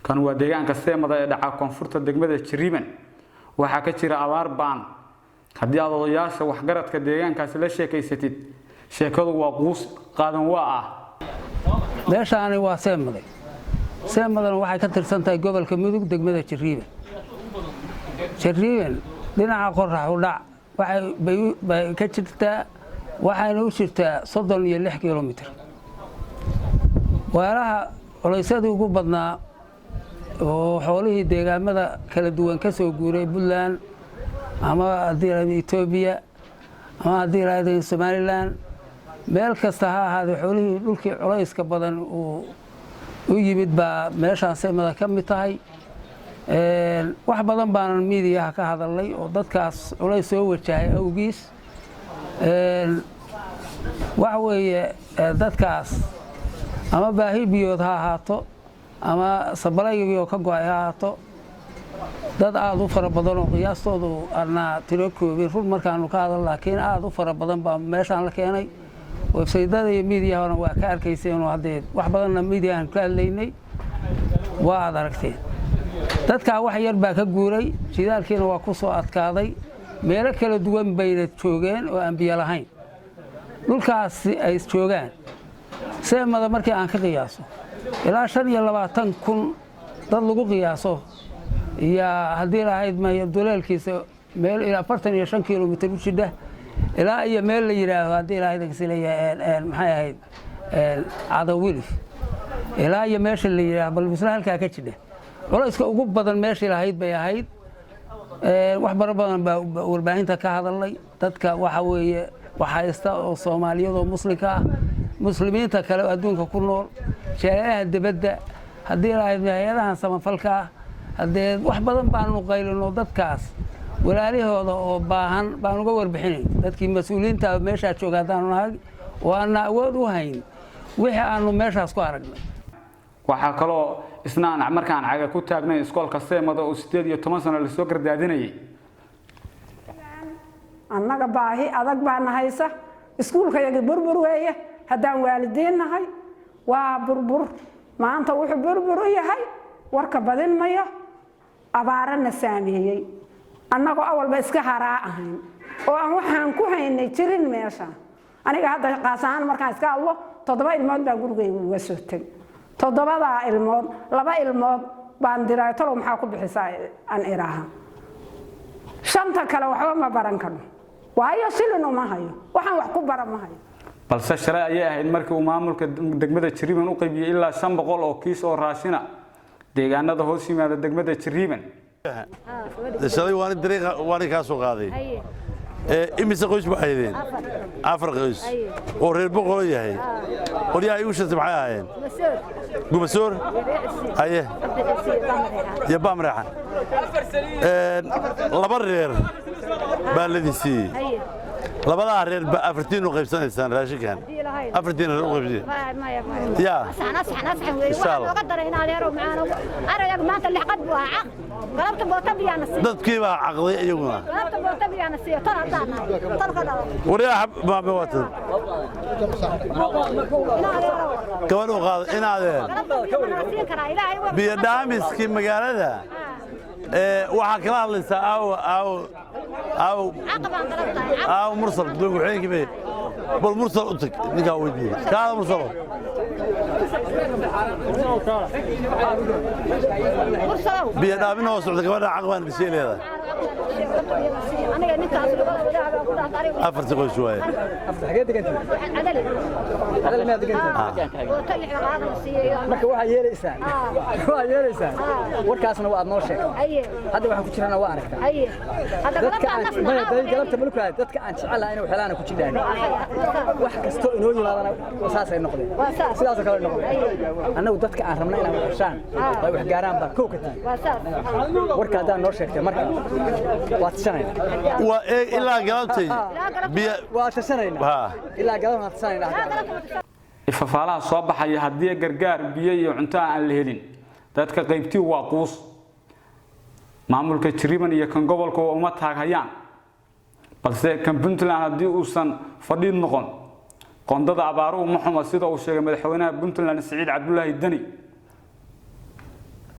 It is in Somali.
Kan waa deegaanka Seemada ee dhaca koonfurta degmada Jariiban. Waxaa ka jira abaar ba'an. Haddii aad odayaasha waxgaradka deegaankaasi la sheekaysatid, sheekadu waa quus qaadan waa ah. Meeshaani waa Seemaday. Seemadana waxay ka tirsan tahay gobolka Mudug, degmada Jariiban. Jariiban dhinaca qorax u dhac bay ka jirtaa, waxayna u jirtaa 36 kilomitir. Weelaha culaysyadii ugu badnaa oo xoolihii deegaamada kala duwan ka soo guuray, Puntland ama haddii la Etoobiya ama haddii la Somaliland, meel kasta ha ahaadee, xoolihii dhulkii culayska badan uu u yimid baa meeshaan Seemada ka mid tahay. Wax badan baanan miidiyaha ka hadalnay oo dadkaas culays soo wajahay awgiis. Waxa weeye, dadkaas ama baahi biyood ha ahaato ama sabalaygii ka go'ay ha ahaato, dad aada u fara badan oo qiyaastoodu aanaa tiro koobin run markaanu ka hadal, laakiin aada u fara badan baa meeshaan la keenay. Websaydada iyo miidiyahana waa ka arkayseenoo haddee wax badanna miidiyahan ka hadlaynay, waa aad aragteen. Dadkaa wax yar baa ka guuray, jidaalkiina waa ku soo adkaaday. Meelo kala duwan bayna joogeen oo aan biyo lahayn. Dhulkaasi ay joogaan, Seemada markii aan ka qiyaaso, ilaa 25,000 dad lagu qiyaaso iyo haddii lahayd duleelkiisa meel ilaa 45 kilomitir u jidha, ilaa iyo meel la yidhaaho, haddii lahayd leeyahay, maxay ahayd, Cadawilif, ilaa iyo meesha la yidhaaho Balbisla, halkaa ka jidha. Culayska ugu badan meeshii lahayd bay ahayd. Wax baro badan baa warbaahinta ka hadalnay. Dadka waxa weeye wax haysta oo Soomaaliyadoo muslimka ah, muslimiinta kale oo adduunka ku nool, jaaliyadaha dibadda, haddii lahayd hay-adahan samafalka ah, haddee wax badan baanu qaylino. Dadkaas walaalihooda oo baahan baan uga warbixinayn. Dadkii mas-uuliyiinta meeshaa jooga haddaanu nahay oo aanna awood u hayn wixii aanu meeshaas ku aragnay. Waxaa kaloo isna aan markaan caga ku taagnay iskoolka Seemada oo 18 sano lasoo gardaadinayay. Annaga baahi adag baana haysa. Iskuulkayagii burbur weeye. Haddaan waalidiin nahay, waa burbur. Maanta wuxuu burbur u yahay, warka badin mayo, abaarana saameeyey, annagoo awalba iska haraa ahayn oo aan waxaan ku haynay jirin meesha. Aniga hadda qaas ahaan markaan iska hadlo, toddoba ilmood baa gurigayga uga soo teg. Toddobadaa ilmood, laba ilmood baan diray, "Talow maxaa ku bixisaa?" aan iraaha. Shanta kale waxba ma baran karno, waayo shilin uma hayo, waxaan wax ku bara ma hayo. Balse shalay ayay ahayd markii uu maamulka degmada Jariiban u qaybiyey ilaa 500 oo kiis oo raashina deegaanada hoos yimaada degmada Jariiban. Shalay waani dariiqa waani kaa soo qaaday. Imise qoys ba ahaydeen? Afar qoys oo reer Boqolo yahay. Qolyaha igu shirtay maxay ahaayeen? Gumasoor, haye, iyo Baamreexan. Laba reer baa ladin siiyey. Labadaa reer ba afartiin u qaybsanaysaan raashinkan, afartiin reer u qaybsiin ya. Insha Allah. Dadkii baa caqday iyaguna. Waryaa maame, waatan gabadh u qaada inaadeen biyo dhaamiskii magaalada. Waxaa kala hadlaysaa aawo aawo aawo aawo Mursal, gudoomiye ku-xigeenkii bay. Bal Mursal u tag, ninkaa weydiiye kaada Mursalo. Biyo dhaamin oo socda, gabadha caqbaan dhisay leedahay. Afartii qoys waaye. Marka waxaa yeelaysaan warkaasna waa aad noo sheegtay. Hadda waxaan ku jirana waa aragtaa dadka aan maya day galabta mulkaad, dadka aan jecelahay inay waxelaana ku jidhaan. Wax kastoo inoo yimaadana saasay noqdeen, sidaasoo kale noqdeen. Annagu dadka aan rabna inaan wax heshaan ay wax gaaraan baa kow ka tihi. Warka haddaan noo sheegtay, marka waa tashanayna. Waa ilaa galabtay biyo. Waa tashanayna. Ilaa galabta waa tashanayna. Ifafaalaha soo baxaya, haddii gargaar biyo iyo cunto aan la helin, dadka qaybtii waa quus. Maamulka Jariban iyo kan gobolka uma taaghayaan, balse kan Puntland haddii uusan fadhiid noqon, qoondada abaaruhu ma xuma, sida uu sheegay madaxweynaha Puntland Siciid Cabdulaahi Deni.